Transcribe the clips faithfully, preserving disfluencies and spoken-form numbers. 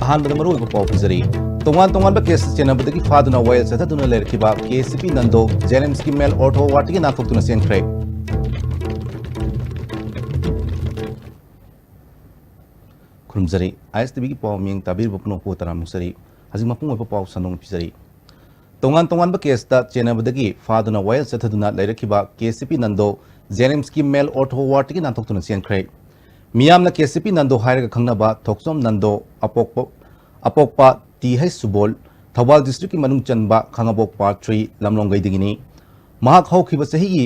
ꯑꯍꯥꯟꯕꯗ ꯃꯔꯨꯑꯣꯏꯕ ꯄꯥꯎ ꯄꯤꯖꯔꯤ꯫ ꯇꯣꯉꯥꯟ ꯇꯣꯉꯥꯟꯕ ꯀꯦꯁ ꯆꯦꯟꯅꯕꯗꯒꯤ ꯐꯥꯗꯨꯅ ꯋꯥꯌꯦꯜ ꯆꯠꯊꯗꯨꯅ ꯂꯩꯔꯛꯈꯤꯕ ꯀꯦ ꯑꯦꯁ ꯁꯤ ꯄꯤ ꯅꯟꯗꯣ ꯖꯦꯅꯤꯝꯁꯀꯤ ꯃꯦꯜ ꯑꯣꯔꯊꯣ ꯋꯥꯔꯗꯇꯒꯤ ꯅꯥꯟꯊꯣꯛꯇꯨꯅ ꯆꯦꯟꯈ꯭ꯔꯦ꯫ ꯈꯨꯔꯨꯝꯖꯔꯤ꯫ ꯑꯥꯏ ꯑꯦꯁ ꯇꯤ ꯚꯤꯒꯤ ꯄꯥꯎ ꯃꯤꯌꯦꯡ ꯇꯥꯕꯤꯔꯤꯕ ꯄꯨꯝꯅꯃꯛꯄꯨ ꯇꯔꯥꯝꯅ ꯑꯣꯛꯆꯔꯤ꯫ ꯍꯧꯖꯤꯛ ꯃꯄꯨꯡ ꯑꯣꯏꯕ ꯄꯥꯎ ꯁꯟꯗꯣꯛꯅ ꯄꯤꯖꯔꯤ꯫ ꯇꯣꯉꯥꯟ ꯇꯣꯉꯥꯟꯕ ꯀꯦꯁꯇ ꯆꯦꯟꯅꯕꯗꯒꯤ ꯐꯥꯗꯨꯅ ꯋꯥꯌꯦꯜ ꯆꯠꯊꯗꯨꯅ ꯂꯩꯔꯛꯈꯤꯕ ꯀꯦ ꯑꯦꯁ ꯁꯤ ꯄꯤ ꯅꯟꯗꯣ ꯖꯦꯅꯤꯝꯁꯀꯤ ꯃꯦꯜ ꯑꯣꯔꯊꯣ ꯋꯥꯔꯗꯇꯒꯤ ꯅꯥꯟꯊꯣꯛꯇꯨꯅ ꯆꯦꯟꯈ꯭ꯔꯦ꯫ ꯃꯤꯌꯥꯝꯅ ꯀꯦ ꯑꯦꯁ ꯁꯤ ꯄꯤ ꯅꯟꯗꯣ ꯍꯥꯏꯔꯒ ꯈꯪꯅꯕ ꯊꯣꯛꯆꯣꯝ ꯅꯟꯗꯣ ꯑꯄꯣꯛꯄ, ꯑꯄꯣꯛꯄ ꯇꯤ ꯍꯩꯆ ꯁꯨꯕꯣꯜ, ꯊꯧꯕꯥꯜ ꯗꯤꯁꯇ꯭ꯔꯤꯛꯀꯤ ꯃꯅꯨꯡ ꯆꯟꯕ ꯈꯥꯉꯕꯣꯛ ꯄꯥꯔꯠ ꯊ꯭ꯔꯤ ꯂꯝꯂꯣꯡꯒꯩꯗꯒꯤꯅꯤ꯫ ꯃꯍꯥꯛ ꯍꯧꯈꯤꯕ ꯆꯍꯤꯒꯤ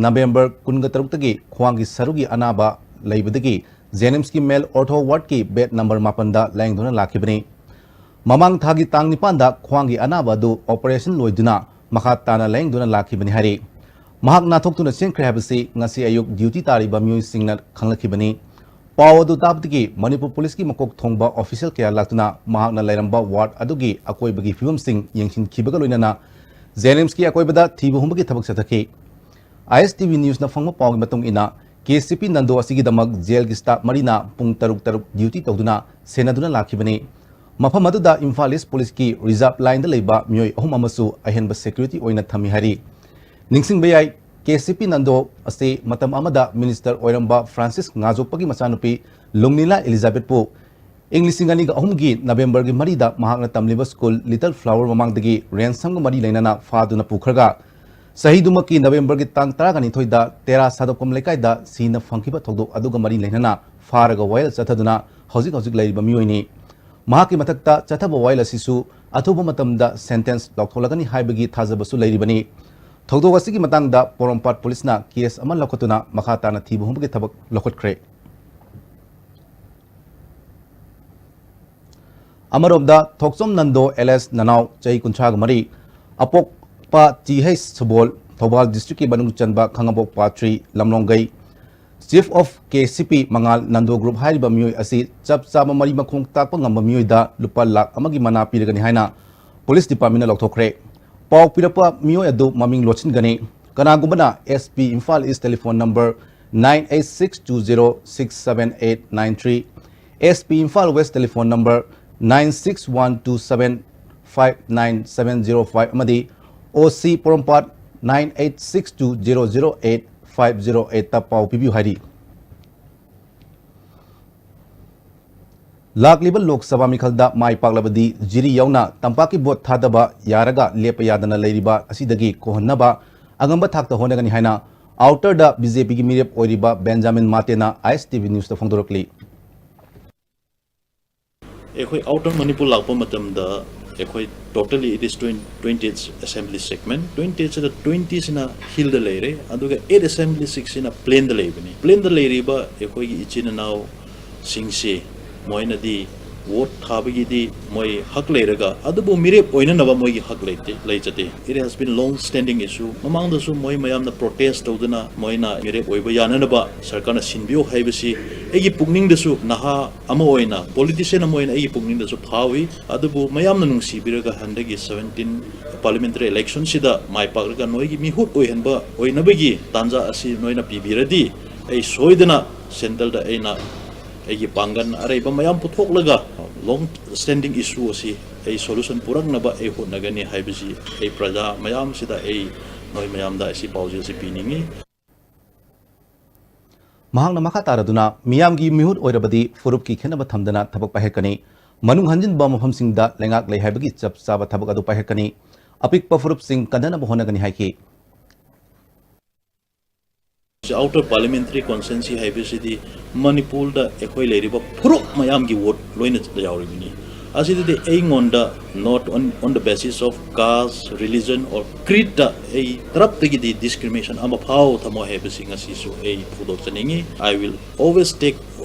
ꯅꯕꯦꯝꯕꯔ ꯀꯨꯟꯒ ꯇꯔꯨꯛꯇꯒꯤ ꯈ꯭ꯋꯥꯡꯒꯤ ꯁꯔꯨꯒꯤ ꯑꯅꯥꯕ ꯂꯩꯕꯗꯒꯤ ꯖꯦꯅꯤꯝꯁꯀꯤ ꯃꯦꯜ ꯑꯣꯔꯊꯣ ꯋꯥꯔꯗꯀꯤ ꯕꯦꯗ ꯅꯝꯕꯔ ꯃꯥꯄꯟꯗ ꯂꯥꯌꯦꯡꯗꯨꯅ ꯂꯥꯛꯈꯤꯕꯅꯤ꯫ ꯃꯃꯥꯡ ꯊꯥꯒꯤ ꯇꯥꯡ ꯅꯤꯄꯥꯟꯗ ꯈ꯭ꯋꯥꯡꯒꯤ ꯑꯅꯥꯕ ꯑꯗꯨ ꯑꯣꯄꯔꯦꯁꯟ ꯂꯣꯏꯗꯨꯅ ꯃꯈꯥ ꯇꯥꯅ ꯂꯥꯌꯦꯡꯗꯨꯅ ꯂꯥꯛꯈꯤꯕꯅꯤ ꯍꯥꯏꯔꯤ꯫ ꯃꯍꯥꯛ ꯅꯥꯟꯊꯣꯛꯇꯨꯅ ꯆꯦꯟꯈ꯭ꯔꯦ ꯍꯥꯏꯕꯁꯤ ꯉꯁꯤ ꯑꯌꯨꯛ ꯗ꯭ꯌꯨꯇꯤ ꯇꯥꯔꯤꯕ ꯃꯤꯑꯣꯏꯁꯤꯡꯅ ꯈꯪꯂꯛꯈꯤꯕꯅꯤ꯫ ꯄꯥꯎ ꯑꯗꯨ ꯇꯥꯕꯗꯒꯤ ꯃꯅꯤꯄꯨꯔ ꯄꯨꯂꯤꯁꯀꯤ ꯃꯀꯣꯛ ꯊꯣꯡꯕ ꯑꯣꯐꯤꯁꯤꯌꯦꯜ ꯀꯌꯥ ꯂꯥꯛꯇꯨꯅ ꯃꯍꯥꯛꯅ ꯂꯩꯔꯝꯕ ꯋꯥꯔꯗ ꯑꯗꯨꯒꯤ ꯑꯀꯣꯏꯕꯒꯤ ꯐꯤꯕꯝꯁꯤꯡ ꯌꯦꯡꯁꯤꯟꯈꯤꯕꯒ ꯂꯣꯏꯅꯅ ꯖꯦꯅꯤꯝꯁꯀꯤ ꯑꯀꯣꯏꯕꯗ ꯊꯤꯕ ꯍꯨꯝꯕꯒꯤ ꯊꯕꯛ ꯆꯠꯊꯈꯤ꯫ ꯑꯥꯏ ꯑꯦꯁ ꯇꯤ ꯚꯤ ꯅ꯭ꯌꯨꯁꯅ ꯐꯪꯕ ꯄꯥꯎꯒꯤ ꯃꯇꯨꯡ ꯏꯟꯅ, ꯀꯦ ꯑꯦꯁ ꯁꯤ ꯄꯤ ꯅꯟꯗꯣ ꯑꯁꯤꯒꯤꯗꯃꯛ ꯖꯦꯜꯒꯤ ꯁ꯭ꯇꯥꯐ ꯃꯔꯤꯅ ꯄꯨꯡ ꯇꯔꯨꯛ ꯇꯔꯨꯛ ꯗ꯭ꯌꯨꯇꯤ ꯇꯧꯗꯨꯅ ꯁꯦꯟꯅꯗꯨꯅ ꯂꯥꯛꯈꯤꯕꯅꯤ꯫ ꯃꯐꯝ ꯑꯗꯨꯗ ꯏꯝꯐꯥꯜ ꯏꯁ ꯄꯨꯂꯤꯁꯀꯤ ꯔꯤꯖꯥꯔꯚ ꯂꯥꯏꯟꯗ ꯂꯩꯕ ꯃꯤꯑꯣꯏ ꯑꯍꯨꯝ ꯑꯃꯁꯨ ꯑꯍꯦꯟꯕ ꯁꯦꯀ꯭ꯌꯨꯔꯤꯇꯤ ꯑꯣꯏꯅ ꯊꯝꯃꯤ ꯍꯥꯏꯔꯤ꯫ ꯅꯤꯡꯁꯤꯡꯕ ꯌꯥꯏ, ꯀꯦ ꯑꯦꯁ ꯁꯤ ꯄꯤ ꯅꯟꯗꯣ ꯑꯁꯤ ꯃꯇꯝ ꯑꯃꯗ ꯃꯤꯅꯤꯁꯇꯔ ꯑꯣꯏꯔꯝꯕ ꯐ꯭ꯔꯥꯟꯁꯤꯁ ꯉꯥꯖꯣꯛꯄꯒꯤ ꯃꯆꯥꯅꯨꯄꯤ ꯂꯨꯡꯅꯤꯂꯥ ꯏꯂꯤꯖꯥꯕꯦꯠꯄꯨ ꯏꯪ ꯂꯤꯁꯤꯡ ꯑꯅꯤꯒ ꯑꯍꯨꯝꯒꯤ ꯅꯕꯦꯝꯕꯔꯒꯤ ꯃꯔꯤꯗ ꯃꯍꯥꯛꯅ ꯇꯝꯂꯤꯕ ꯁ꯭ꯀꯨꯜ ꯂꯤꯇꯜ ꯐ꯭ꯂꯥꯋꯔ ꯃꯃꯥꯡꯗꯒꯤ ꯔꯦꯟꯁꯝꯒ ꯃꯔꯤ ꯂꯩꯅꯅ ꯐꯥꯗꯨꯅ ꯄꯨꯈ꯭ꯔꯒ, ꯆꯍꯤꯗꯨꯃꯛꯀꯤ ꯅꯕꯦꯝꯕꯔꯒꯤ ꯇꯥꯡ ꯇꯔꯥꯒ ꯅꯤꯊꯣꯏꯗ ꯇꯦꯔꯥ ꯁꯥꯗꯣꯛꯐꯝ ꯂꯩꯀꯥꯏꯗ ꯁꯤꯅ ꯐꯪꯈꯤꯕ ꯊꯧꯗꯣꯛ ꯑꯗꯨꯒ ꯃꯔꯤ ꯂꯩꯅꯅ ꯐꯥꯔꯒ ꯋꯥꯌꯦꯜ ꯆꯠꯊꯗꯨꯅ ꯍꯧꯖꯤꯛ ꯍꯧꯖꯤꯛ ꯂꯩꯔꯤꯕ ꯃꯤꯑꯣꯏꯅꯤ꯫ ꯃꯍꯥꯛꯀꯤ ꯃꯊꯛꯇ ꯆꯠꯊꯕ ꯋꯥꯌꯦꯜ ꯑꯁꯤꯁꯨ ꯑꯊꯨꯕ ꯃꯇꯝꯗ ꯁꯦꯟꯇꯦꯟꯁ ꯂꯥꯎꯊꯣꯛꯂꯒꯅꯤ ꯍꯥꯏꯕꯒꯤ ꯊꯥꯖꯕꯁꯨ ꯂꯩꯔꯤꯕꯅꯤ꯫ ꯊꯧꯗꯣꯛ ꯑꯁꯤꯒꯤ ꯃꯇꯥꯡꯗ ꯄꯣꯔꯣꯝꯄꯥꯠ ꯄꯨꯂꯤꯁꯅ ꯀꯦꯁ ꯑꯃ ꯂꯧꯈꯠꯇꯨꯅ ꯃꯈꯥ ꯇꯥꯅ ꯊꯤꯕ ꯍꯨꯝꯕꯒꯤ ꯊꯕꯛ ꯂꯧꯈꯠꯈ꯭ꯔꯦ꯫ ꯑꯃꯔꯣꯝꯗ, ꯊꯣꯛꯆꯣꯝ ꯅꯟꯗꯣ ꯑꯦꯂꯦꯁ ꯅꯅꯥꯎ, ꯆꯍꯤ ꯀꯨꯟꯊ꯭ꯔꯥꯒ ꯃꯔꯤ, ꯑꯄꯣꯛꯄ ꯇꯤ ꯍꯩꯆ ꯁꯨꯕꯣꯜ, ꯊꯧꯕꯥꯜ ꯗꯤꯁꯇ꯭ꯔꯤꯛꯀꯤ ꯃꯅꯨꯡ ꯆꯟꯕ Khangabok part three Lamlonggei, chief of K S C P ꯃꯉꯥꯜ ꯅꯟꯗꯣ ꯒ꯭ꯔꯨꯞ ꯍꯥꯏꯔꯤꯕ ꯃꯤꯑꯣꯏ ꯑꯁꯤ ꯆꯞ ꯆꯥꯕ ꯃꯔꯤ ꯃꯈꯣꯡ ꯇꯥꯛꯄ ꯉꯝꯕ ꯃꯤꯑꯣꯏꯗ ꯂꯨꯄꯥ ꯂꯥꯈ ꯑꯃꯒꯤ ꯃꯅꯥ ꯄꯤꯔꯒꯅꯤ ꯍꯥꯏꯅ ꯄꯨꯂꯤꯁ ꯗꯤꯄꯥꯔꯠꯃꯦꯟꯅ ꯂꯥꯎꯊꯣꯛꯈ꯭ꯔꯦ꯫ ꯄꯥꯎ ꯄꯤꯔꯛꯄ ꯃꯤꯑꯣꯏ ꯑꯗꯨ ꯃꯃꯤꯡ ꯂꯣꯠꯁꯤꯟꯒꯅꯤ꯫ ꯀꯅꯥꯒꯨꯝꯕꯅ S P Imphal east telephone number nine eight six two zero six seven eight nine three, S P Imphal west telephone number nine six one two seven five nine seven zero five ꯑꯃꯗꯤ OC ꯄꯣꯔꯣꯝꯄꯥꯠ nine eight six two zero zero eight five zero eight ꯇ ꯄꯥꯎ ꯄꯤꯕꯤꯌꯨ ꯍꯥꯏꯔꯤ꯫ ꯂꯥꯛꯂꯤꯕ ꯂꯣꯛ ꯁꯚꯥ ꯃꯤꯈꯜꯗ ꯃꯥꯏ ꯄꯥꯛꯂꯕꯗꯤ ꯖꯤꯔꯤ ꯌꯥꯎꯅ ꯇꯝꯄꯥꯛꯀꯤ vote ꯊꯥꯗꯕ ꯌꯥꯔꯒ ꯂꯦꯞꯄ ꯌꯥꯗꯅ ꯂꯩꯔꯤꯕ ꯑꯁꯤꯗꯒꯤ ꯀꯣꯛꯍꯟꯅꯕ ꯑꯉꯝꯕ ꯊꯥꯛꯇ ꯍꯣꯠꯅꯒꯅꯤ ꯍꯥꯏꯅ ꯑꯥꯎꯇꯔꯗ BJPꯒꯤ ꯃꯤꯔꯦꯞ ꯑꯣꯏꯔꯤꯕ ꯕꯦꯟꯖꯥꯃꯤꯟ ꯃꯥꯇꯦꯅ ISTV Newsꯇ ꯐꯣꯡꯗꯣꯔꯛꯂꯤ꯫ ꯑꯩꯈꯣꯏ ꯑꯥꯎꯇꯔ ꯃꯅꯤꯄꯨꯔ ꯂꯥꯛꯄ ꯃꯇꯝꯗ ꯑꯩꯈꯣꯏ totally it is twenty, twenty assembly segment, twenty ꯑꯁꯤꯗ twenty ꯁꯤꯅ ꯍꯤꯜꯗ ꯂꯩꯔꯦ, ꯑꯗꯨꯒ eight assembly seat ꯁꯤꯅ ꯄ꯭ꯂꯦꯟꯗ ꯂꯩꯕꯅꯤ꯫ ꯄ꯭ꯂꯦꯟꯗ ꯂꯩꯔꯤꯕ ꯑꯩꯈꯣꯏꯒꯤ ꯏꯆꯤꯟ ꯏꯅꯥꯎꯁꯤꯡꯁꯤ ꯃꯣꯏꯅꯗꯤ ꯚꯣꯠ ꯊꯥꯕꯒꯤꯗꯤ ꯃꯣꯏ ꯍꯛ ꯂꯩꯔꯒ, ꯑꯗꯨꯕꯨ ꯃꯤꯔꯦꯞ ꯑꯣꯏꯅꯅꯕ ꯃꯣꯏꯒꯤ ꯍꯛ ꯂꯩꯇꯦ, ꯂꯩꯖꯗꯦ꯫ It has been long standing issue. ꯃꯃꯥꯡꯗꯁꯨ ꯃꯣꯏ ꯃꯌꯥꯝꯅ ꯄ꯭ꯔꯣꯇꯦꯁ ꯇꯧꯗꯨꯅ ꯃꯣꯏꯅ ꯃꯤꯔꯦꯞ ꯑꯣꯏꯕ ꯌꯥꯅꯅꯕ ꯁꯔꯀꯥꯔꯅ ꯁꯤꯟꯕꯤꯌꯨ ꯍꯥꯏꯕꯁꯤ ꯑꯩꯒꯤ ꯄꯨꯛꯅꯤꯡꯗꯁꯨ, ꯅꯍꯥ ꯑꯃ ꯑꯣꯏꯅ, ꯄꯣꯂꯤꯇꯤꯁꯤꯌꯟ ꯑꯃ ꯑꯣꯏꯅ ꯑꯩꯒꯤ ꯄꯨꯛꯅꯤꯡꯗꯁꯨ ꯐꯥꯎꯏ꯫ ꯑꯗꯨꯕꯨ ꯃꯌꯥꯝꯅ ꯅꯨꯡꯁꯤꯕꯤꯔꯒ ꯍꯟꯗꯛꯀꯤ seventeen parliamentary election ꯁꯤꯗ ꯃꯥꯏ ꯄꯥꯛꯂꯒ ꯅꯣꯏꯒꯤ ꯃꯤꯍꯨꯠ ꯑꯣꯏꯍꯟꯕ ꯑꯣꯏꯅꯕꯒꯤ ꯇꯥꯟꯖꯥ ꯑꯁꯤ ꯅꯣꯏꯅ ꯄꯤꯕꯤꯔꯗꯤ ꯑꯩ ꯁꯣꯏꯗꯅ ꯁꯦꯟꯇꯔꯗ ꯑꯩꯅ ꯑꯩꯒꯤ ꯄꯥꯡꯒꯜ ꯑꯔꯩꯕ ꯃꯌꯥꯝ ꯄꯨꯊꯣꯛꯂꯒ long standing issue ꯑꯁꯤ ꯑꯩ ꯁꯣꯂꯨꯁꯟ ꯄꯨꯔꯛꯅꯕ ꯑꯩ ꯍꯣꯠꯅꯒꯅꯤ ꯍꯥꯏꯕꯁꯤ ꯑꯩ ꯄ꯭ꯔꯖꯥ ꯃꯌꯥꯝꯁꯤꯗ ꯑꯩ ꯅꯣꯏ ꯃꯌꯥꯝꯗ ꯑꯁꯤ ꯄꯥꯎꯖꯦꯜ ꯑꯁꯤ ꯄꯤꯅꯤꯡꯏ꯫ ꯃꯍꯥꯛꯅ ꯃꯈꯥ ꯇꯥꯔꯗꯨꯅ, ꯃꯤꯌꯥꯝꯒꯤ ꯃꯤꯍꯨꯠ ꯑꯣꯏꯔꯕꯗꯤ ꯐꯨꯔꯨꯞꯀꯤ ꯈꯦꯠꯅꯕ ꯊꯝꯗꯅ ꯊꯕꯛ ꯄꯥꯏꯈꯠꯀꯅꯤ꯫ ꯃꯅꯨꯡ ꯍꯟꯖꯤꯟꯕ ꯃꯐꯝꯁꯤꯡꯗ ꯂꯩꯉꯥꯛ ꯂꯩ ꯍꯥꯏꯕꯒꯤ ꯆꯞ ꯆꯥꯕ ꯊꯕꯛ ꯑꯗꯨ ꯄꯥꯏꯈꯠꯀꯅꯤ꯫ ꯑꯄꯤꯛꯄ ꯐꯨꯔꯨꯞꯁꯤꯡ ꯀꯟꯅꯅꯕ ꯍꯣꯠꯅꯒꯅꯤ ꯍꯥꯏꯈꯤ꯫ Outer parliamentary constituency ꯍꯥꯏꯕꯁꯤꯗꯤ ꯃꯅꯤꯄꯨꯔꯗ ꯑꯩꯈꯣꯏ ꯂꯩꯔꯤꯕ ꯐꯨꯔꯨꯞ ꯃꯌꯥꯝꯒꯤ ꯚꯣꯠ ꯂꯣꯏꯅ ꯌꯥꯎꯔꯤꯕꯅꯤ꯫ ꯑꯁꯤꯗꯗꯤ ꯑꯩꯉꯣꯟꯗ not on, on the basis of caste, religion or creed ꯇ ꯑꯩ ꯇꯔꯞꯇꯒꯤꯗꯤ ꯗꯤꯁꯀ꯭ꯔꯤꯃꯤꯅꯦꯁꯟ ꯑꯃ ꯐꯥꯎ ꯊꯝꯃꯣꯏ ꯍꯥꯏꯕꯁꯤ ꯉꯁꯤꯁꯨ ꯑꯩ ꯐꯣꯡꯗꯣꯛꯆꯅꯤꯡꯏ꯫ I will always take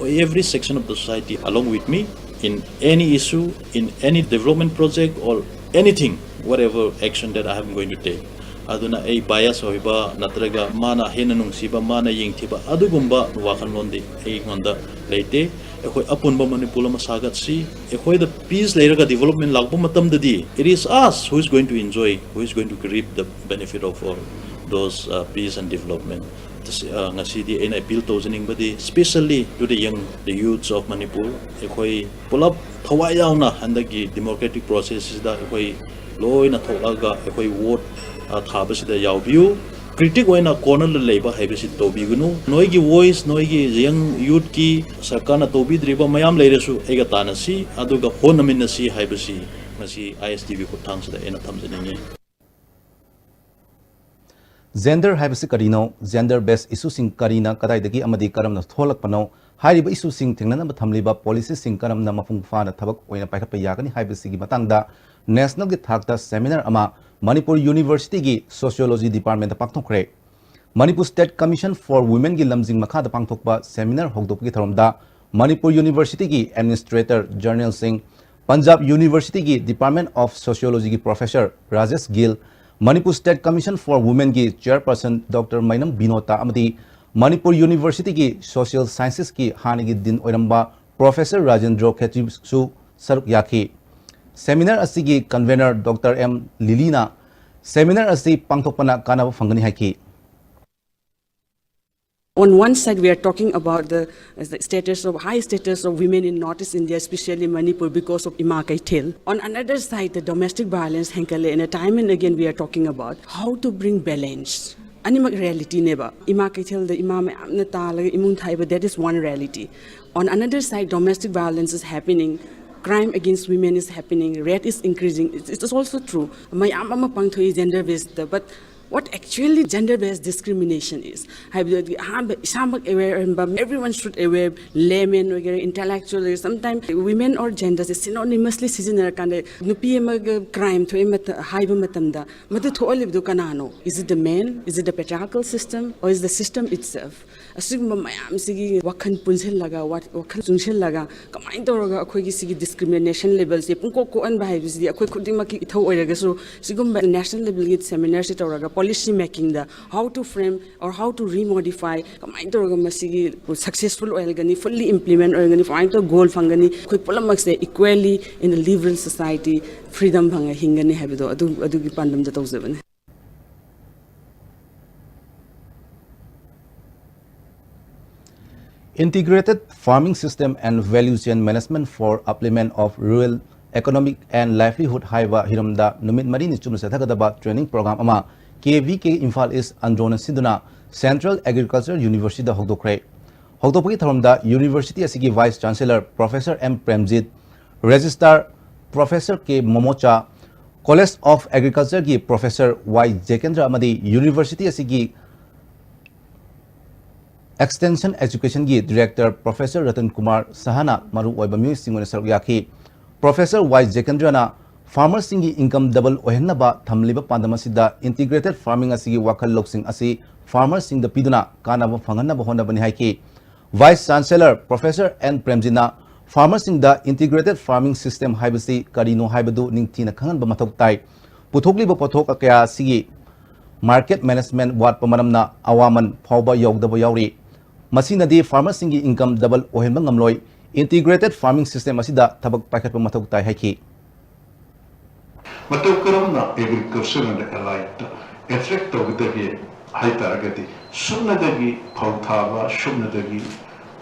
every section of the society along with me in any issue, in any development project or anything, whatever action that I am going to take. ꯑꯗꯨꯅ ꯑꯩ ꯕꯥꯏꯑꯁ ꯑꯣꯏꯕ ꯅꯠꯇ꯭ꯔꯒ ꯃꯥꯅ ꯍꯦꯟꯅ ꯅꯨꯡꯁꯤꯕ, ꯃꯥꯅ ꯌꯦꯡꯊꯤꯕ ꯑꯗꯨꯒꯨꯝꯕ ꯋꯥꯈꯜꯂꯣꯟꯗꯤ ꯑꯩꯉꯣꯟꯗ ꯂꯩꯇꯦ꯫ ꯑꯩꯈꯣꯏ ꯑꯄꯨꯟꯕ ꯃꯅꯤꯄꯨꯔ ꯑꯃ ꯁꯥꯒꯠꯁꯤ꯫ ꯑꯩꯈꯣꯏꯗ ꯄꯤꯁ ꯂꯩꯔꯒ ꯗꯤꯕꯂꯞꯃꯦꯟ ꯂꯥꯛꯄ ꯃꯇꯝꯗꯗꯤ it is us who is going to enjoy, who is going to reap the benefit of all. Those uh, peace and development. ꯉꯁꯤꯗꯤ ꯑꯩꯅ appeal ꯇꯧꯖꯅꯤꯡꯕꯗꯤ, especially to the young, the youths of Manipur, ꯑꯩꯈꯣꯏ ꯄꯨꯂꯞ ꯊꯋꯥꯏ ꯌꯥꯎꯅ ꯍꯟꯗꯛꯀꯤ democratic process ꯁꯤꯗ ꯑꯩꯈꯣꯏ ꯂꯣꯏꯅ ꯊꯣꯛꯂꯒ ꯑꯩꯈꯣꯏ ꯚꯣꯠ ꯊꯥꯕꯁꯤꯗ ꯌꯥꯎꯕꯤꯌꯨ꯫ ꯀ꯭ꯔꯤꯇꯤꯛ ꯑꯣꯏꯅ ꯀꯣꯔꯅꯔꯗ ꯂꯩꯕ ꯍꯥꯏꯕꯁꯤ ꯇꯧꯕꯤꯒꯅꯨ꯫ ꯅꯣꯏꯒꯤ ꯚꯣꯏꯁ, ꯅꯣꯏꯒꯤ ꯌꯪ ꯌꯨꯠꯀꯤ ꯁꯔꯀꯥꯔꯅ ꯇꯧꯕꯤꯗ꯭ꯔꯤꯕ ꯃꯌꯥꯝ ꯂꯩꯔꯁꯨ ꯑꯩꯒ ꯇꯥꯟꯅꯁꯤ, ꯑꯗꯨꯒ ꯍꯣꯠꯅꯃꯤꯟꯅꯁꯤ ꯍꯥꯏꯕꯁꯤ ꯉꯁꯤ ꯑꯥꯏ ꯑꯦꯁ ꯇꯤ ꯚꯤ ꯈꯨꯠꯊꯥꯡꯁꯤꯗ ꯑꯩꯅ ꯊꯝꯖꯅꯤꯡꯉꯤ꯫ Gender ꯍꯥꯏꯕꯁꯤ ꯀꯔꯤꯅꯣ? Gender based issueꯁꯤꯡ ꯀꯔꯤꯅ, ꯀꯗꯥꯏꯗꯒꯤ ꯑꯃꯗꯤ ꯀꯔꯝꯅ ꯊꯣꯛꯂꯛꯄꯅꯣ? ꯍꯥꯏꯔꯤꯕ issueꯁꯤꯡ ꯊꯦꯡꯅꯅꯕ ꯊꯝꯂꯤꯕ policyꯁꯤꯡ ꯀꯔꯝꯅ ꯃꯄꯨꯡ ꯐꯥꯅ ꯊꯕꯛ ꯑꯣꯏꯅ ꯄꯥꯏꯈꯠꯄ ꯌꯥꯒꯅꯤ ꯍꯥꯏꯕꯁꯤꯒꯤ ꯃꯇꯥꯡꯗ nationalꯒꯤ ꯊꯥꯛꯇ seminar ꯑꯃ Manipur Universityꯒꯤ Sociology Departmentꯇ ꯄꯥꯡꯊꯣꯛꯈ꯭ꯔꯦ꯫ Manipur State Commission for Womenꯒꯤ ꯂꯝꯖꯤꯡ ꯃꯈꯥꯗ ꯄꯥꯡꯊꯣꯛꯄ seminar ꯍꯧꯗꯣꯛꯄꯒꯤ ꯊꯧꯔꯝꯗ Manipur Universityꯒꯤ Administrator Generalꯁꯤꯡ, Punjab Universityꯒꯤ Department of Sociologyꯒꯤ Professor Rajesh ꯒꯤꯜ, Manipur State Commission for Womenꯒꯤ Chairperson Doctor ꯃꯩꯅꯝ ꯕꯤꯅꯣꯇꯥ ꯑꯃꯗꯤ ꯃꯅꯤꯄꯨꯔ Universityꯒꯤ Social Sciencesꯀꯤ ꯍꯥꯟꯅꯒꯤ Dean ꯑꯣꯏꯔꯝꯕ Professor ꯔꯥꯖꯦꯟꯗ꯭ꯔꯣ ꯈꯦꯇ꯭ꯔꯤꯁꯨ ꯁꯔꯨꯛ ꯌꯥꯈꯤ꯫ Seminar ꯑꯁꯤꯒꯤ Convener Doctor ꯑꯦꯝ ꯂꯤꯂꯤꯅ seminar ꯑꯁꯤ ꯄꯥꯡꯊꯣꯛꯄꯅ ꯀꯥꯟꯅꯕ ꯐꯪꯒꯅꯤ ꯍꯥꯏꯈꯤ꯫ On one side, we are talking about the, the status of, high status of women in Northeast India, especially Manipur, because of Ima Keithel. On another side, the domestic violence, ꯍꯦꯟꯒꯠꯂꯦ, and time and again we are talking about how to bring balance. ꯑꯅꯤꯃꯛ reality ꯅꯦꯕ꯫ ꯏꯃꯥ ꯀꯩꯊꯦꯜꯗ ꯏꯃꯥ ꯃꯌꯥꯝꯅ ꯇꯥꯜꯂꯒ ꯏꯃꯨꯡ ꯊꯥꯏꯕ, that is one reality. On another side, domestic violence is happening, crime against women is happening, rate is increasing. It is also true. ꯃꯌꯥꯝ ꯑꯃ ꯄꯥꯡꯊꯣꯛꯏ gender based, but what actually gender based discrimination is? ꯍꯥꯏꯕꯗꯤ ꯑꯍꯥꯟꯕ ꯏꯁꯥꯃꯛ aware ꯑꯣꯏꯍꯟꯕ, everyone should aware, laymen ꯑꯣꯏꯒꯦꯔꯥ, intellectual ꯑꯣꯏꯒꯦꯔꯥ, sometimes women or genderꯁꯦ synonymously ꯁꯤꯖꯤꯟꯅꯔꯀꯥꯟꯗ ꯅꯨꯄꯤ ꯑꯃꯒ crime ꯊꯣꯛꯑꯦ ꯍꯥꯏꯕ ꯃꯇꯝꯗ ꯃꯗꯨ ꯊꯣꯛꯍꯜꯂꯤꯕꯗꯨ ꯀꯅꯥꯅꯣ? Is it the man? Is it the patriarchal system? Or is the system itself? ꯑꯁꯤꯒꯨꯝꯕ ꯃꯌꯥꯝꯁꯤꯒꯤ ꯋꯥꯈꯜ ꯄꯨꯟꯁꯤꯜꯂꯒ, ꯋꯥꯈꯜ ꯆꯨꯡꯁꯤꯜꯂꯒ ꯀꯃꯥꯏꯅ ꯇꯧꯔꯒ ꯑꯩꯈꯣꯏꯒꯤ ꯁꯤꯒꯤ discrimination levelꯁꯦ ꯄꯨꯡꯀꯣꯛ ꯀꯣꯛꯍꯟꯕ ꯍꯥꯏꯕꯁꯤꯗꯤ ꯑꯩꯈꯣꯏ ꯈꯨꯗꯤꯡꯃꯛꯀꯤ ꯏꯊꯧ ꯑꯣꯏꯔꯒꯁꯨ, ꯁꯤꯒꯨꯝꯕ national levelꯒꯤ seminarꯁꯦ ꯇꯧꯔꯒ policy makingꯗ how to frame or how to remodify, ꯀꯃꯥꯏꯅ ꯇꯧꯔꯒ ꯃꯁꯤꯒꯤ successful ꯑꯣꯏꯍꯜꯒꯅꯤ, fully implement ꯑꯣꯏꯍꯜꯒꯅꯤ, ꯀꯃꯥꯏꯅ ꯇꯧꯔꯒ goal ꯐꯪꯒꯅꯤ, ꯑꯩꯈꯣꯏ ꯄꯨꯝꯅꯃꯛꯁꯦ equally in a liberal society freedom ꯐꯪꯉ ꯍꯤꯡꯒꯅꯤ ꯍꯥꯏꯕꯗꯣ ꯑꯗꯨ, ꯑꯗꯨꯒꯤ ꯄꯥꯟꯗꯝꯗ ꯇꯧꯖꯕꯅꯤ꯫ Integrated Farming System and Value Chain Management for Upliftment of Rural Economic and Livelihood ꯍꯥꯏꯕ ꯍꯤꯔꯝꯗ ꯅꯨꯃꯤꯠ ꯃꯔꯤꯅꯤ ꯆꯨꯞꯅ ꯆꯠꯊꯒꯗꯕ training program ꯑꯃ K V K Imphal East ꯑꯟꯗ꯭ꯔꯣꯅ ꯁꯤꯟꯗꯨꯅ Central Agriculture Universityꯗ ꯍꯧꯗꯣꯛꯈ꯭ꯔꯦ꯫ ꯍꯧꯗꯣꯛꯄꯒꯤ ꯊꯧꯔꯝꯗ university ꯑꯁꯤꯒꯤ Vice Chancellor Professor M Premjit, Registrar Professor K ꯃꯣꯃꯣꯆꯥ, College of Agricultureꯒꯤ Professor Y ꯖꯦꯀꯦꯟꯗ꯭ꯔ ꯑꯃꯗꯤ university ꯑꯁꯤꯒꯤ Extension Educationꯒꯤ Director Professor Ratan Kumar ꯁꯍꯥꯅ ꯃꯔꯨꯑꯣꯏꯕ ꯃꯤꯑꯣꯏꯁꯤꯡ ꯑꯣꯏꯅ ꯁꯔꯨꯛ ꯌꯥꯈꯤ꯫ Professor Y ꯖꯦꯀꯦꯟꯗ꯭ꯔꯅ farmerꯁꯤꯡꯒꯤ income double ꯑꯣꯏꯍꯟꯅꯕ ꯊꯝꯂꯤꯕ ꯄꯥꯟꯗꯝ ꯑꯁꯤꯗ integrated farming ꯑꯁꯤꯒꯤ ꯋꯥꯈꯜ ꯂꯧꯁꯤꯡ ꯑꯁꯤ farmerꯁꯤꯡꯗ ꯄꯤꯗꯨꯅ ꯀꯥꯟꯅꯕ ꯐꯪꯍꯟꯅꯕ ꯍꯣꯠꯅꯕꯅꯤ ꯍꯥꯏꯈꯤ꯫ Vice Chancellor Professor N ꯄ꯭ꯔꯦꯝꯖꯤꯠꯅ farmerꯁꯤꯡꯗ integrated farming system ꯍꯥꯏꯕꯁꯤ ꯀꯔꯤꯅꯣ ꯍꯥꯏꯕꯗꯨ ꯅꯤꯡꯊꯤꯅ ꯈꯪꯍꯟꯕ ꯃꯊꯧ ꯇꯥꯏ꯫ ꯄꯨꯊꯣꯛꯂꯤꯕ ꯄꯣꯠꯊꯣꯛ ꯀꯌꯥ ꯑꯁꯤꯒꯤ market management ꯋꯥꯠꯄ ꯃꯔꯝꯅ ꯑꯋꯥꯃꯟ ꯐꯥꯎꯕ ꯌꯧꯗꯕ ꯌꯥꯎꯔꯤ꯫ ꯃꯁꯤꯅꯗꯤ farmerꯁꯤꯡꯒꯤ income double ꯑꯣꯏꯍꯟꯕ ꯉꯝꯂꯣꯏ꯫ Integrated farming system ꯑꯁꯤꯗ ꯊꯕꯛ ꯄꯥꯏꯈꯠꯄ ꯃꯊꯧ ꯇꯥꯏ ꯍꯥꯏꯈꯤ꯫ ꯃꯇꯧ ꯀꯔꯝꯅ agriculture and allied attract ꯇꯧꯒꯗꯒꯦ ꯍꯥꯏ ꯇꯥꯔꯒꯗꯤ, ꯁꯨꯞꯅꯗꯒꯤ ꯐꯧ ꯊꯥꯕ, ꯁꯨꯞꯅꯗꯒꯤ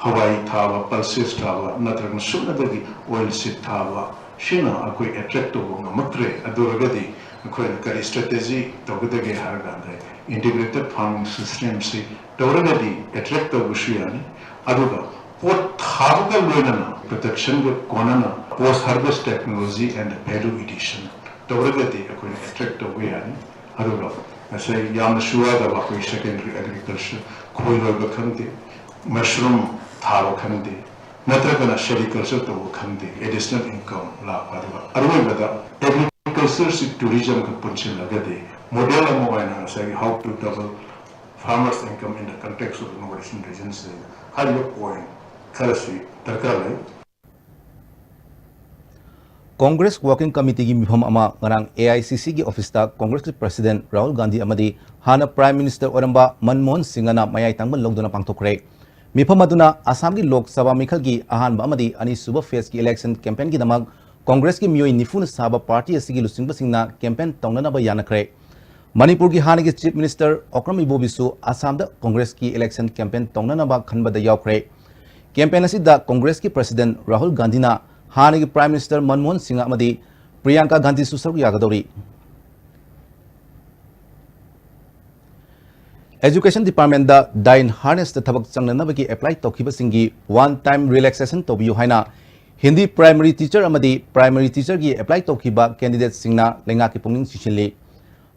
ꯍꯋꯥꯏ ꯊꯥꯕ, pulses ꯊꯥꯕ, ꯅꯠꯇ꯭ꯔꯒꯅ ꯁꯨꯞꯅꯗꯒꯤ oil seed ꯊꯥꯕ, ꯁꯤꯅ ꯑꯩꯈꯣꯏ attract ꯇꯧꯕ ꯉꯝꯃꯛꯇ꯭ꯔꯦ꯫ ꯑꯗꯨ ꯑꯣꯏꯔꯒꯗꯤ ꯑꯩꯈꯣꯏꯅ ꯀꯔꯤ strategy ꯇꯧꯒꯗꯒꯦ ꯍꯥꯏꯔ ꯀꯥꯟꯗ, integrated farming systemꯁꯤ ꯇꯧꯔꯒꯗꯤ attract ꯇꯧꯕꯁꯨ ꯌꯥꯅꯤ꯫ ꯑꯗꯨꯒ ꯄꯣꯠ ꯊꯥꯕꯒ ꯂꯣꯏꯅꯅ productionꯒ ꯀꯣꯟꯅꯅ post harvest technology and value addition ꯇꯧꯔꯒꯗꯤ ꯑꯩꯈꯣꯏꯅ attract ꯇꯧꯕ ꯌꯥꯅꯤ꯫ ꯑꯗꯨꯒ ꯉꯁꯥꯏ ꯌꯥꯝꯅꯁꯨ ꯋꯥꯗꯕ ꯑꯩꯈꯣꯏ secondary agriculture, ꯈꯣꯏ ꯂꯣꯏꯕ ꯈꯪꯗꯦ, mushroom ꯊꯥꯕ ꯈꯪꯗꯦ, ꯅꯠꯇ꯭ꯔꯒꯅ sericulture ꯇꯧꯕ ꯈꯪꯗꯦ, additional income ꯂꯥꯛꯄ꯫ ꯑꯗꯨꯒ ꯑꯔꯣꯏꯕꯗ agricultureꯁꯤ tourismꯒ ꯄꯨꯟꯁꯤꯜꯂꯒꯗꯤ model ꯑꯃ ꯑꯣꯏꯅ ꯉꯁꯥꯏꯒꯤ how to double farmers income in the context of North Eastern regionꯁꯤꯗ ꯍꯥꯏꯔꯤꯕ point ꯈꯔꯁꯤ ꯗꯔꯀꯥꯔ ꯂꯩ꯫ Congress Working Committeeꯒꯤ ꯃꯤꯐꯝ ꯑꯃ ꯉꯔꯥꯡ AICCꯒꯤ officeꯇ Congressꯀꯤ President ꯔꯥꯍꯨꯜ ꯒꯥꯟꯙꯤ ꯑꯃꯗꯤ ꯍꯥꯟꯅ Prime Minister ꯑꯣꯏꯔꯝꯕ ꯃꯟꯃꯣꯍꯟ ꯁꯤꯡꯍꯅ ꯃꯌꯥꯏ ꯊꯪꯕ ꯂꯧꯗꯨꯅ ꯄꯥꯡꯊꯣꯛꯈ꯭ꯔꯦ꯫ ꯃꯤꯐꯝ ꯑꯗꯨꯅ ꯑꯁꯥꯝꯒꯤ ꯂꯣꯛ ꯁꯚꯥ ꯃꯤꯈꯜꯒꯤ ꯑꯍꯥꯟꯕ ꯑꯃꯗꯤ ꯑꯅꯤꯁꯨꯕ phaseꯀꯤ election campaignꯒꯤꯗꯃꯛ Congressꯀꯤ ꯃꯤꯑꯣꯏ ꯅꯤꯐꯨꯅ ꯁꯥꯕ party ꯑꯁꯤꯒꯤ ꯂꯨꯆꯤꯡꯕꯁꯤꯡꯅ campaign ꯇꯧꯅꯅꯕ ꯌꯥꯅꯈ꯭ꯔꯦ꯫ ꯃꯅꯤꯄꯨꯔꯒꯤ ꯍꯥꯟꯅꯒꯤ Chief Minister Okram ꯏꯕꯣꯕꯤꯁꯨ ꯑꯁꯥꯝꯗ Congressꯀꯤ election campaign ꯇꯧꯅꯅꯕ ꯈꯟꯕꯗ ꯌꯥꯎꯈ꯭ꯔꯦ꯫ Campaign ꯑꯁꯤꯗ Congress ꯀꯤ President ꯔꯥꯍꯨꯜ ꯒꯥꯟꯙꯤꯅ ꯍꯥꯟꯅꯒꯤ Prime Minister ꯃꯟꯃꯣꯍꯟ ꯁꯤꯡꯍ ꯑꯃꯗꯤ ꯄ꯭ꯔꯤꯌꯥꯡꯀꯥ ꯒꯥꯟꯙꯤꯁꯨ ꯁꯔꯨꯛ ꯌꯥꯒꯗꯧꯔꯤ꯫ Education Department the DAI in Harness ꯇ ꯊꯕꯛ ꯆꯪꯅꯅꯕꯒꯤ apply ꯇꯧꯈꯤꯕꯁꯤꯡꯒꯤ one time relaxation ꯇꯧꯕꯤꯌꯨ ꯍꯥꯏꯅ ꯍꯤꯟꯗꯤ primary teacher ꯑꯃꯗꯤ primary teacher ꯒꯤ apply ꯇꯧꯈꯤꯕ candidate ꯁꯤꯡꯅ ꯂꯩꯉꯥꯛꯀꯤ ꯄꯨꯛꯅꯤꯡ ꯆꯤꯡꯁꯤꯜꯂꯤ꯫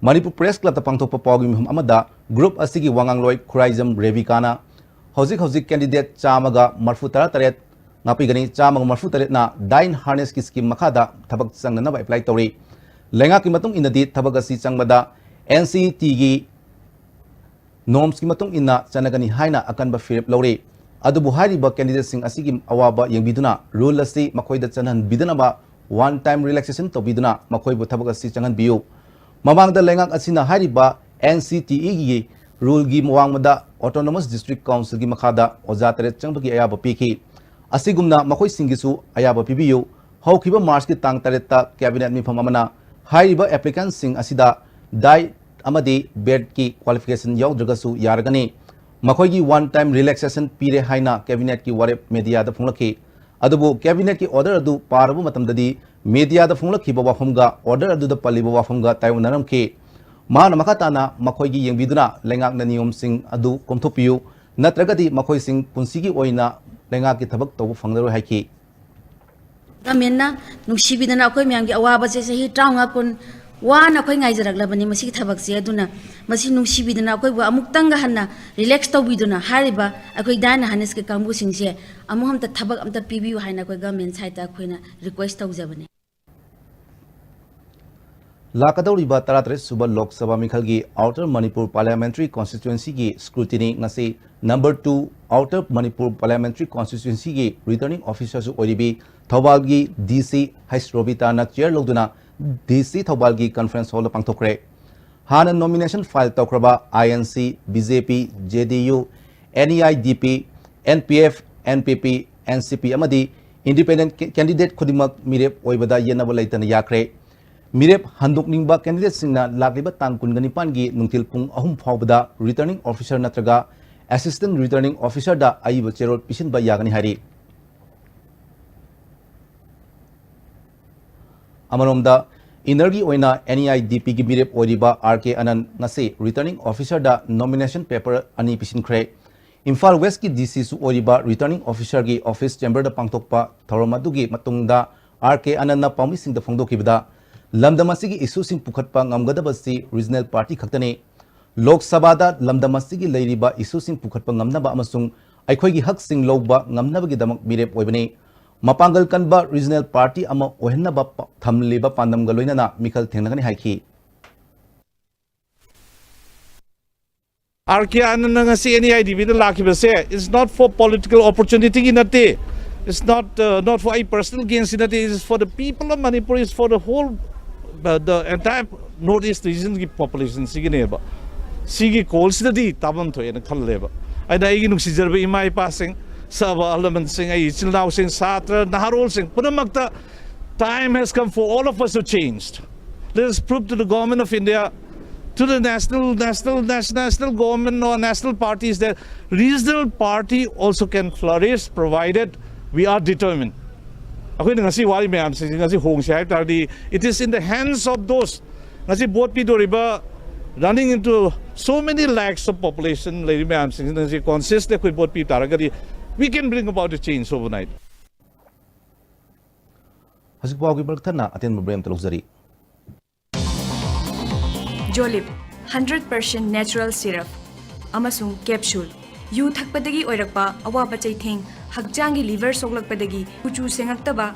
ꯃꯅꯤꯄꯨꯔ Press Club ꯇ ꯄꯥꯡꯊꯣꯛꯄ ꯄꯥꯎꯒꯤ ꯃꯤꯐꯝ ꯑꯃꯗ group ꯑꯁꯤꯒꯤ ꯋꯥꯉꯥꯡꯂꯣꯏ ꯈꯨꯔꯥꯏꯖꯝ ꯔꯦꯕꯤꯀꯥꯅ ꯍꯧꯖꯤꯛ ꯍꯧꯖꯤꯛ candidate ꯆꯥꯝꯃꯒ ꯃꯔꯐꯨ ꯇꯔꯥ ꯇꯔꯦꯠ ꯉꯥꯛꯄꯤꯒꯅꯤ, ꯆꯥꯝꯃꯒ ꯃꯔꯐꯨ ꯇꯔꯦꯠꯅ DAI in Harness ꯀꯤ scheme ꯃꯈꯥꯗ ꯊꯕꯛ ꯆꯪꯅꯅꯕ apply ꯇꯧꯔꯤ꯫ ꯂꯩꯉꯥꯛꯀꯤ ꯃꯇꯨꯡ ꯏꯟꯅꯗꯤ ꯊꯕꯛ ꯑꯁꯤ ꯆꯪꯕꯗ N C E T ꯒꯤ norms ꯀꯤ ꯃꯇꯨꯡ ꯏꯟꯅ ꯆꯠꯅꯒꯅꯤ ꯍꯥꯏꯅ ꯑꯀꯟꯕ ꯐꯤꯔꯦꯞ ꯂꯧꯔꯤ꯫ ꯑꯗꯨꯕꯨ ꯍꯥꯏꯔꯤꯕ candidate ꯁꯤꯡ ꯑꯁꯤꯒꯤ ꯑꯋꯥꯕ ꯌꯦꯡꯕꯤꯗꯨꯅ rule ꯑꯁꯤ ꯃꯈꯣꯏꯗ ꯆꯠꯅꯍꯟꯕꯤꯗꯅꯕ one time relaxation ꯇꯧꯕꯤꯗꯨꯅ ꯃꯈꯣꯏꯕꯨ ꯊꯕꯛ ꯑꯁꯤ ꯆꯪꯍꯟꯕꯤꯌꯨ꯫ ꯃꯃꯥꯡꯗ ꯂꯩꯉꯥꯛ ꯑꯁꯤꯅ ꯍꯥꯏꯔꯤꯕ N C T E ꯒꯤ rule ꯒꯤ ꯋꯥꯡꯃꯗ Autonomous District Council ꯒꯤ ꯃꯈꯥꯗ ꯑꯣꯖꯥ ꯇꯔꯦꯠ ꯆꯪꯕꯒꯤ ꯑꯌꯥꯕ ꯄꯤꯈꯤ꯫ ꯑꯁꯤꯒꯨꯝꯅ ꯃꯈꯣꯏꯁꯤꯡꯒꯤꯁꯨ ꯑꯌꯥꯕ ꯄꯤꯕꯤꯌꯨ꯫ ꯍꯧꯈꯤꯕ March ꯀꯤ ꯇꯥꯡ ꯇꯔꯦꯠꯇ cabinet ꯃꯤꯐꯝ ꯑꯃꯅ ꯍꯥꯏꯔꯤꯕ applicant ꯁꯤꯡ ꯑꯁꯤꯗ DAI ꯑꯃꯗꯤ BEd ꯀꯤ qualification ꯌꯥꯎꯗ꯭ꯔꯒꯁꯨ ꯌꯥꯔꯒꯅꯤ꯫ ꯃꯈꯣꯏꯒꯤ one time relaxation ꯄꯤꯔꯦ ꯍꯥꯏꯅ cabinet ꯀꯤ ꯋꯥꯔꯦꯞ media ꯗ ꯐꯣꯡꯂꯛꯈꯤ꯫ ꯑꯗꯨꯕꯨ cabinet ꯀꯤ order ꯑꯗꯨ ꯄꯥꯔꯨꯕ ꯃꯇꯝꯗꯗꯤ media ꯗ ꯐꯣꯡꯂꯛꯈꯤꯕ ꯋꯥꯐꯝꯒ order ꯑꯗꯨꯗ ꯄꯜꯂꯤꯕ ꯋꯥꯐꯝꯒ ꯇꯥꯏꯑꯣꯟꯅꯔꯝꯈꯤ꯫ ꯃꯍꯥꯛꯅ ꯃꯈꯥ ꯇꯥꯅ ꯃꯈꯣꯏꯒꯤ ꯌꯦꯡꯕꯤꯗꯨꯅ ꯂꯩꯉꯥꯛꯅ ꯅꯤꯌꯣꯝꯁꯤꯡ ꯑꯗꯨ ꯀꯣꯝꯊꯣꯛꯄꯤꯌꯨ, ꯅꯠꯇ꯭ꯔꯒꯗꯤ ꯃꯈꯣꯏꯁꯤꯡ ꯄꯨꯟꯁꯤꯒꯤ ꯑꯣꯏꯅ ꯂꯩꯉꯥꯛꯀꯤ ꯊꯕꯛ ꯇꯧꯕ ꯐꯪꯂꯔꯣꯏ ꯍꯥꯏꯈꯤ꯫ Government ꯅ ꯅꯨꯡꯁꯤꯕꯤꯗꯅ ꯑꯩꯈꯣꯏ ꯃꯌꯥꯝꯒꯤ ꯑꯋꯥꯕꯁꯦ ꯆꯍꯤ ꯇꯔꯥꯃꯉꯥ ꯀꯨꯟ ꯋꯥꯅ ꯑꯩꯈꯣꯏ ꯉꯥꯏꯖꯔꯛꯂꯕꯅꯤ ꯃꯁꯤꯒꯤ ꯊꯕꯛꯁꯦ꯫ ꯑꯗꯨꯅ ꯃꯁꯤ ꯅꯨꯡꯁꯤꯕꯤꯗꯅ ꯑꯩꯈꯣꯏꯕꯨ ꯑꯃꯨꯛꯇꯪꯒ ꯍꯟꯅ relax ꯇꯧꯕꯤꯗꯨꯅ ꯍꯥꯏꯔꯤꯕ ꯑꯩꯈꯣꯏ DAI in Harness ꯀꯤ ꯀꯥꯡꯕꯨꯁꯤꯡꯁꯦ ꯑꯃꯨꯛ ꯑꯝꯇ ꯊꯕꯛ ꯑꯝꯇ ꯄꯤꯕꯤꯌꯨ ꯍꯥꯏꯅ ꯑꯩꯈꯣꯏ government side ꯇ ꯑꯩꯈꯣꯏꯅ request ꯇꯧꯖꯕꯅꯦ꯫ ꯂꯥꯛꯀꯗꯧꯔꯤꯕ ꯇꯔꯥꯇꯔꯦꯠ ꯁꯨꯕ ꯂꯣꯛ ꯁꯚꯥ ꯃꯤꯈꯜꯒꯤ Outer Manipur Parliamentary Constituency ꯒꯤ scrutiny ꯉꯁꯤ number two Outer Manipur Parliamentary Constituency ꯒꯤ Returning Officer ꯁꯨ ꯑꯣꯏꯔꯤꯕꯤ ꯊꯧꯕꯥꯜꯒꯤ D C H ꯔꯣꯕꯤꯇꯥꯅ chair ꯂꯧꯗꯨꯅ D C ꯊꯧꯕꯥꯜꯒꯤ conference hall ꯗ ꯄꯥꯡꯊꯣꯛꯈ꯭ꯔꯦ꯫ ꯍꯥꯟꯅ nomination file ꯇꯧꯈ꯭ꯔꯕ I N C, B J P, J D U, N E I D P, N P F, N P P, N C P ꯑꯃꯗꯤ independent ca-, candidate ꯈꯨꯗꯤꯡꯃꯛ ꯃꯤꯔꯦꯞ ꯑꯣꯏꯕꯗ ꯌꯦꯠꯅꯕ ꯂꯩꯇꯅ ꯌꯥꯈ꯭ꯔꯦ꯫ ꯃꯤꯔꯦꯞ ꯍꯟꯗꯣꯛꯅꯤꯡꯕ candidate ꯁꯤꯡꯅ ꯂꯥꯛꯂꯤꯕ ꯇꯥꯡ ꯀꯨꯟꯒ ꯅꯤꯄꯥꯟꯒꯤ ꯅꯨꯡꯊꯤꯜ ꯄꯨꯡ ꯑꯍꯨꯝ ꯐꯥꯎꯕꯗ Returning Officer ꯅꯠꯇ꯭ꯔꯒ Assistant Returning Officerꯗ ꯑꯏꯕ ꯆꯦꯔꯣꯜ ꯄꯤꯁꯤꯟꯕ ꯌꯥꯒꯅꯤ ꯍꯥꯏꯔꯤ꯫ ꯑꯃꯔꯣꯝꯗ, ꯏꯟꯅꯔꯒꯤ ꯑꯣꯏꯅ NEIDPꯒꯤ ꯃꯤꯔꯦꯞ ꯑꯣꯏꯔꯤꯕ R K ꯑꯅꯟ ꯉꯁꯤ Returning Officerꯗ nomination paper ꯑꯅꯤ ꯄꯤꯁꯤꯟꯈ꯭ꯔꯦ꯫ ꯏꯝꯐꯥꯜ Westꯀꯤ DCꯁꯨ ꯑꯣꯏꯔꯤꯕ Returning Officerꯒꯤ office chamberꯗ ꯄꯥꯡꯊꯣꯛꯄ ꯊꯧꯔꯝ ꯑꯗꯨꯒꯤ ꯃꯇꯨꯡꯗ R K ꯑꯅꯟꯅ ꯄꯥꯎꯃꯤꯁꯤꯡꯗ ꯐꯣꯡꯗꯣꯛꯈꯤꯕꯗ, ꯂꯝꯗꯝ ꯑꯁꯤꯒꯤ issueꯁꯤꯡ ꯄꯨꯈꯠꯄ ꯉꯝꯒꯗꯕꯁꯤ regional party ꯈꯛꯇꯅꯤ꯫ ꯂꯣꯛ ꯁꯚꯥꯗ ꯂꯝꯗꯝ ꯑꯁꯤꯒꯤ ꯂꯩꯔꯤꯕ issueꯁꯤꯡ ꯄꯨꯈꯠꯄ ꯉꯝꯅꯕ ꯑꯃꯁꯨꯡ ꯑꯩꯈꯣꯏꯒꯤ ꯍꯛꯁꯤꯡ ꯂꯧꯕ ꯉꯝꯅꯕꯒꯤꯗꯃꯛ ꯃꯤꯔꯦꯞ ꯑꯣꯏꯕꯅꯤ꯫ ꯃꯄꯥꯡꯒꯜ ꯀꯟꯕ regional party ꯑꯃ ꯑꯣꯏꯍꯟꯅꯕ ꯄ-, ꯊꯝꯂꯤꯕ ꯄꯥꯟꯗꯝꯒ ꯂꯣꯏꯅꯅ ꯃꯤꯈꯜ ꯊꯦꯡꯅꯒꯅꯤ ꯍꯥꯏꯈꯤ꯫ R K ꯑꯅꯟꯅ ꯉꯁꯤ NEIDPꯗ ꯂꯥꯛꯈꯤꯕꯁꯦ is not for political opportunityꯒꯤ ꯅꯠꯇꯦ, it's not, uh, not for ꯑꯩ personal gainꯁꯤ ꯅꯠꯇꯦ, it is for the people of Manipur, it's for the whole, uh, the entire North East regionꯒꯤ populationꯁꯤꯒꯤꯅꯦꯕ꯫ ꯁꯤꯒꯤ callꯁꯤꯗꯗꯤ ꯇꯥꯐꯝ ꯊꯣꯛꯑꯦꯅ ꯈꯜꯂꯦꯕ꯫ ꯑꯩꯅ ꯑꯩꯒꯤ ꯅꯨꯡꯁꯤꯖꯔꯕ ꯏꯃꯥ ꯏꯄꯥꯁꯤꯡ, ꯁꯕ ꯑꯍꯜ ꯂꯃꯟꯁꯤꯡ, ꯑꯩ ꯏꯆꯤꯜ ꯏꯅꯥꯎꯁꯤꯡ, ꯁꯥꯇ꯭ꯔ ꯅꯍꯥꯔꯣꯜꯁꯤꯡ ꯄꯨꯝꯅꯃꯛꯇ, time has come for all of us to change. Let us prove to the government of India, to the national, national, national, national government or national parties that regional party also can flourish provided we are determined. ꯑꯩꯈꯣꯏꯅ ꯉꯁꯤ ꯋꯥꯔꯤ ꯃꯌꯥꯝꯁꯤꯡꯁꯤ ꯉꯁꯤ ꯍꯣꯡꯁꯤ ꯍꯥꯏꯕ ꯇꯥꯔꯗꯤ, it is in the hands of those ꯉꯁꯤ vote ꯄꯤꯗꯣꯔꯤꯕ, running into so many lakhs of population ꯂꯩꯔꯤ ꯃꯌꯥꯝꯁꯤꯡꯁꯤꯅ ꯉꯁꯤ consciously ꯑꯩꯈꯣꯏ vote ꯄꯤ ꯇꯥꯔꯒꯗꯤ, we can bring about a change overnight. ꯍꯧꯖꯤꯛ ꯄꯥꯎꯒꯤ ꯃꯔꯛ ꯊꯠꯅ ꯑꯇꯦꯟꯕ break ꯑꯃꯇ ꯂꯧꯖꯔꯤ꯫ Jolib, hundred percent natural syrup ꯑꯃꯁꯨꯡ capsule꯫ ꯌꯨ ꯊꯛꯄꯗꯒꯤ ꯑꯣꯏꯔꯛꯄ ꯑꯋꯥꯕ ꯆꯩꯊꯦꯡ, ꯍꯛꯆꯥꯡꯒꯤ liver ꯁꯣꯛꯂꯛꯄꯗꯒꯤ ꯀꯨꯆꯨ ꯁꯦꯡꯉꯛꯇꯕ,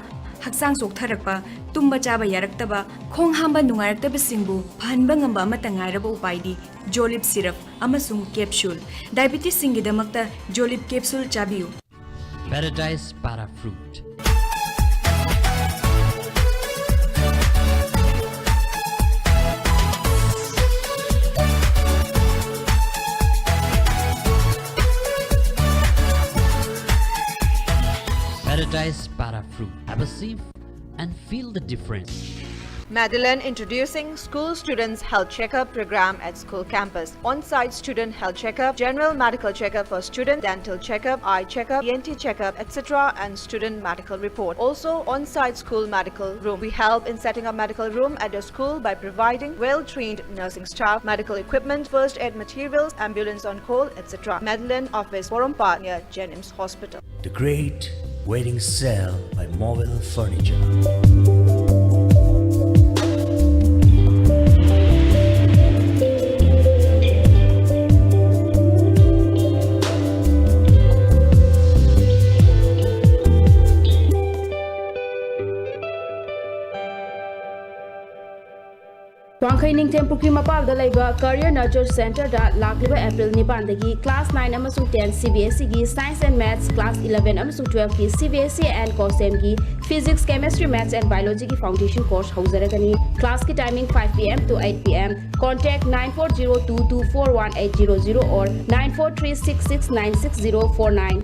ꯍꯛꯆꯥꯡ ꯆꯣꯛꯊꯔꯛꯄ, ꯇꯨꯝꯕ ꯆꯥꯕ ꯌꯥꯔꯛꯇꯕ, ꯈꯣꯡ ꯍꯥꯝꯕ ꯅꯨꯡꯉꯥꯏꯔꯛꯇꯕꯁꯤꯡꯕꯨ ꯐꯍꯟꯕ ꯉꯝꯕ ꯑꯃꯠꯇ ꯉꯥꯏꯔꯕ ꯎꯄꯥꯏꯗꯤ Jolib syrup ꯑꯃꯁꯨꯡ capsule꯫ Diabetesꯁꯤꯡꯒꯤꯗꯃꯛꯇ Jolib capsule ꯆꯥꯕꯤꯌꯨ꯫ Paradise Para Fruit. Paradise Para Fruit. Have a sip and feel the difference. Madeline introducing school students health checkup program at school campus. On-site student health checkup, general medical checkup for student, dental checkup, eye checkup, E N T checkup, et cetera, and student medical report. Also, on-site school medical room. We help in setting up medical room at your school by providing well-trained nursing staff, medical equipment, first aid materials, ambulance on call, et cetera. Madeline office, Porompat near Jennings Hospital. The Great Wedding Sale by Mobile Furniture. ꯋꯥꯡꯈꯩ ꯅꯤꯡꯊꯦꯝ ꯄꯨꯈ꯭ꯔꯤ ꯃꯄꯥꯜꯗ ꯂꯩꯕ Career Nurture Centerꯗ ꯂꯥꯛꯂꯤꯕ April ꯅꯤꯄꯥꯟꯗꯒꯤ class nine ꯑꯃꯁꯨꯡ ten C B S Eꯒꯤ Science and Maths, class eleven ꯑꯃꯁꯨꯡ twelveꯀꯤ C B S E and COSEMꯒꯤ Physics, Chemistry, Maths and Biologyꯒꯤ foundation course ꯍꯧꯖꯔꯒꯅꯤ꯫ Classꯀꯤ timing five P M to eight P M. Contact nine four zero two two four one eight zero zero or nine four three six six nine six zero four nine.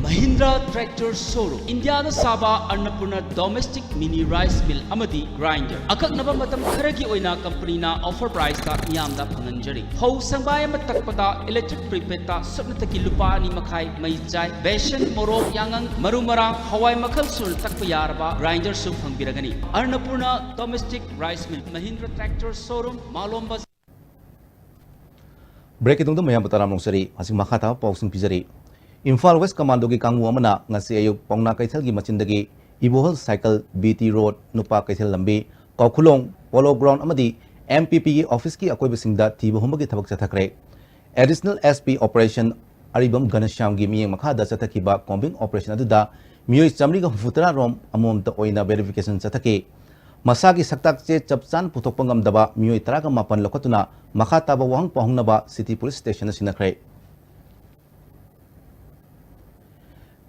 Mahindra Tractor Showroom, ꯏꯟꯗꯤꯌꯥꯗ ꯁꯥꯕ ꯑꯟꯅꯄꯨꯔꯅ Domestic Mini Rice Mill ꯑꯃꯗꯤ Grinder꯫ ꯑꯀꯛꯅꯕ ꯃꯇꯝ ꯈꯔꯒꯤ ꯑꯣꯏꯅ ꯀꯝꯄꯅꯤꯅ offer priceꯇ ꯃꯤꯌꯥꯝꯗ ꯐꯪꯍꯟꯖꯔꯤ꯫ ꯐꯧ ꯁꯪꯕꯥꯏ ꯑꯃ ꯇꯛꯄꯗ electric prepaidꯇ ꯁꯨꯞꯅꯇꯒꯤ ꯂꯨꯄꯥ ꯑꯅꯤ ꯃꯈꯥꯏ ꯃꯩ ꯆꯥꯏ꯫ ꯕꯦꯁꯟ, ꯃꯣꯔꯣꯛ, ꯌꯥꯉꯪ, ꯃꯔꯨ ꯃꯔꯥꯡ, ꯍꯋꯥꯏ ꯃꯈꯜ ꯁꯨꯅ ꯇꯛꯄ ꯌꯥꯔꯕ Grinderꯁꯨ ꯐꯪꯕꯤꯔꯒꯅꯤ꯫ ꯑꯟꯅꯄꯨꯔꯅ Domestic Rice Mill, Mahindra Tractor Showroom, ꯃꯥꯂꯣꯝ ꯕꯖꯥꯔ꯫ Breakꯀꯤ ꯇꯨꯡꯗ ꯃꯌꯥꯝꯕꯨ ꯇꯔꯥꯝꯅ ꯑꯣꯛꯆꯔꯤ꯫ ꯍꯧꯖꯤꯛ ꯃꯈꯥ ꯇꯥꯕ ꯄꯥꯎꯁꯤꯡ ꯄꯤꯖꯔꯤ꯫ ꯏꯝꯐꯥꯜ West Commandꯣꯒꯤ ꯀꯥꯡꯕꯨ ꯑꯃꯅ ꯉꯁꯤ ꯑꯌꯨꯛ ꯄꯥꯎꯅꯥ ꯀꯩꯊꯦꯜꯒꯤ ꯃꯆꯤꯟꯗꯒꯤ ꯏꯕꯣꯍꯜ ꯁꯥꯏꯀꯜ, B T Road, ꯅꯨꯄꯥ ꯀꯩꯊꯦꯜ ꯂꯝꯕꯤ, ꯀꯥꯎꯈꯨꯂꯣꯡ, Polo Ground ꯑꯃꯗꯤ M P Pꯒꯤ officeꯀꯤ ꯑꯀꯣꯏꯕꯁꯤꯡꯗ ꯊꯤꯕ ꯍꯨꯝꯕꯒꯤ ꯊꯕꯛ ꯆꯠꯊꯈ꯭ꯔꯦ꯫ Additional S P Operation ꯑꯔꯤꯕꯝ ꯘꯅꯁ꯭ꯌꯥꯝꯒꯤ ꯃꯤꯠꯌꯦꯡ ꯃꯈꯥꯗ ꯆꯠꯊꯈꯤꯕ combing operation ꯑꯗꯨꯗ ꯃꯤꯑꯣꯏ ꯆꯥꯃꯔꯤꯒ ꯍꯨꯝꯐꯨꯇꯔꯥ ꯔꯣꯝ ꯑꯃꯃꯝꯇ ꯑꯣꯏꯅ verification ꯆꯠꯊꯈꯤ꯫ ꯃꯁꯥꯒꯤ ꯁꯛꯇꯥꯛ ꯆꯦ ꯆꯞ ꯆꯥꯅ ꯄꯨꯊꯣꯛꯄ ꯉꯝꯗꯕ ꯃꯤꯑꯣꯏ ꯇꯔꯥꯒ ꯃꯥꯄꯟ ꯂꯧꯈꯠꯇꯨꯅ ꯃꯈꯥ ꯇꯥꯕ ꯋꯥꯍꯪ ꯄꯥꯎꯍꯪꯅꯕ City Police Stationꯗ ꯁꯤꯟꯅꯈ꯭ꯔꯦ꯫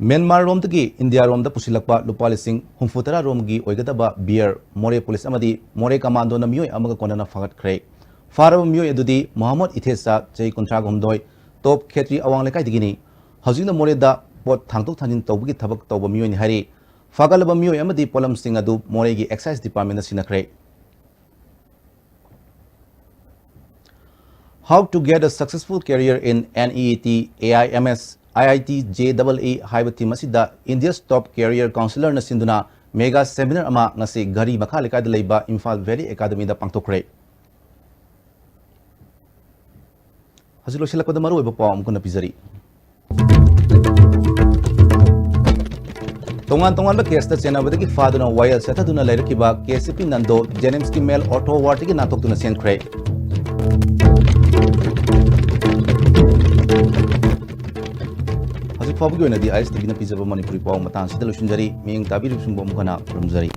ꯃ꯭ꯌꯥꯟꯃꯥꯔ ꯔꯣꯝꯗꯒꯤ ꯏꯟꯗꯤꯌꯥ ꯔꯣꯝꯗ ꯄꯨꯁꯤꯜꯂꯛꯄ ꯂꯨꯄꯥ ꯂꯤꯁꯤꯡ ꯍꯨꯝꯐꯨ ꯇꯔꯥ ꯔꯣꯝꯒꯤ ꯑꯣꯏꯒꯗꯕ beer ꯃꯣꯔꯦ ꯄꯨꯂꯤꯁ ꯑꯃꯗꯤ ꯃꯣꯔꯦ ꯀꯃꯥꯟꯗꯣꯅ ꯃꯤꯑꯣꯏ ꯑꯃꯒ ꯀꯣꯟꯅꯅ ꯐꯥꯒꯠꯈ꯭ꯔꯦ꯫ ꯐꯥꯔꯕ ꯃꯤꯑꯣꯏ ꯑꯗꯨꯗꯤ ꯃꯣꯍꯝꯃꯗ ꯏꯊꯦꯁꯥ, ꯆꯍꯤ ꯀꯨꯟꯊ꯭ꯔꯥ ꯍꯨꯝꯗꯣꯏ, ꯇꯣꯞ ꯈꯦꯇ꯭ꯔꯤ ꯑꯋꯥꯡ ꯂꯩꯀꯥꯏꯗꯒꯤꯅꯤ꯫ ꯍꯧꯖꯤꯛꯅ ꯃꯣꯔꯦꯗ ꯄꯣꯠ ꯊꯥꯡꯗꯣꯛ ꯊꯥꯡꯖꯤꯟ ꯇꯧꯕꯒꯤ ꯊꯕꯛ ꯇꯧꯕ ꯃꯤꯑꯣꯏꯅꯤ ꯍꯥꯏꯔꯤ꯫ ꯐꯥꯒꯠꯂꯕ ꯃꯤꯑꯣꯏ ꯑꯃꯗꯤ ꯄꯣꯠꯂꯝꯁꯤꯡ ꯑꯗꯨ ꯃꯣꯔꯦꯒꯤ excise department the ꯁꯤꯟꯅꯈ꯭ꯔꯦ꯫ How to get a successful career in NEET, AIMS, IIT, JEE ꯍꯥꯏꯕ theme ꯑꯁꯤꯗ India's top career counsellor ꯅ ꯁꯤꯟꯗꯨꯅ mega seminar ꯑꯃ ꯉꯁꯤ ꯘꯔꯤ ꯃꯈꯥ ꯂꯩꯀꯥꯏꯗ ꯂꯩꯕ ꯏꯝꯐꯥꯜ ꯚꯦꯂꯤ ꯑꯦꯀꯥꯗꯃꯤꯗ ꯄꯥꯡꯊꯣꯛꯈ꯭ꯔꯦ꯫ ꯍꯧꯖꯤꯛ ꯂꯣꯏꯁꯤꯜꯂꯛꯄꯗ ꯃꯔꯨꯑꯣꯏꯕ ꯄꯥꯎ ꯑꯃꯨꯛ ꯍꯟꯅ ꯄꯤꯖꯔꯤ꯫ ꯇꯣꯉꯥꯟ ꯇꯣꯉꯥꯟꯕ ꯀꯦꯁꯇ ꯆꯦꯟꯅꯕꯗꯒꯤ ꯐꯥꯗꯨꯅ ꯋꯥꯌꯦꯜ ꯆꯠꯊꯗꯨꯅ ꯂꯩꯔꯛꯈꯤꯕ ꯀꯦ ꯁꯤ ꯄꯤ ꯅꯟꯗꯣ ꯖꯦꯅꯤꯝꯁꯀꯤ ꯃꯦꯜ ꯑꯣꯔꯊꯣ ꯋꯥꯔꯗꯇꯒꯤ ꯅꯥꯟꯊꯣꯛꯇꯨꯅ ꯆꯦꯟꯈ꯭ꯔꯦ꯫ ꯍꯧꯖꯤꯛ ꯐꯥꯎꯕꯒꯤ ꯑꯣꯏꯅꯗꯤ ꯑꯥꯏ ꯑꯦꯁ ꯇꯤ ꯚꯤꯅ ꯄꯤꯖꯕ ꯃꯅꯤꯄꯨꯔꯤ ꯄꯥꯎ ꯃꯇꯥꯡ ꯑꯁꯤꯗ ꯂꯣꯏꯁꯤꯟꯖꯔꯤ꯫ ꯃꯤꯠꯌꯦꯡ ꯇꯥꯕꯤꯔꯤꯕꯁꯤꯡꯕꯨ ꯑꯃꯨꯛ ꯍꯟꯅ ꯈꯨꯔꯨꯝꯖꯔꯤ꯫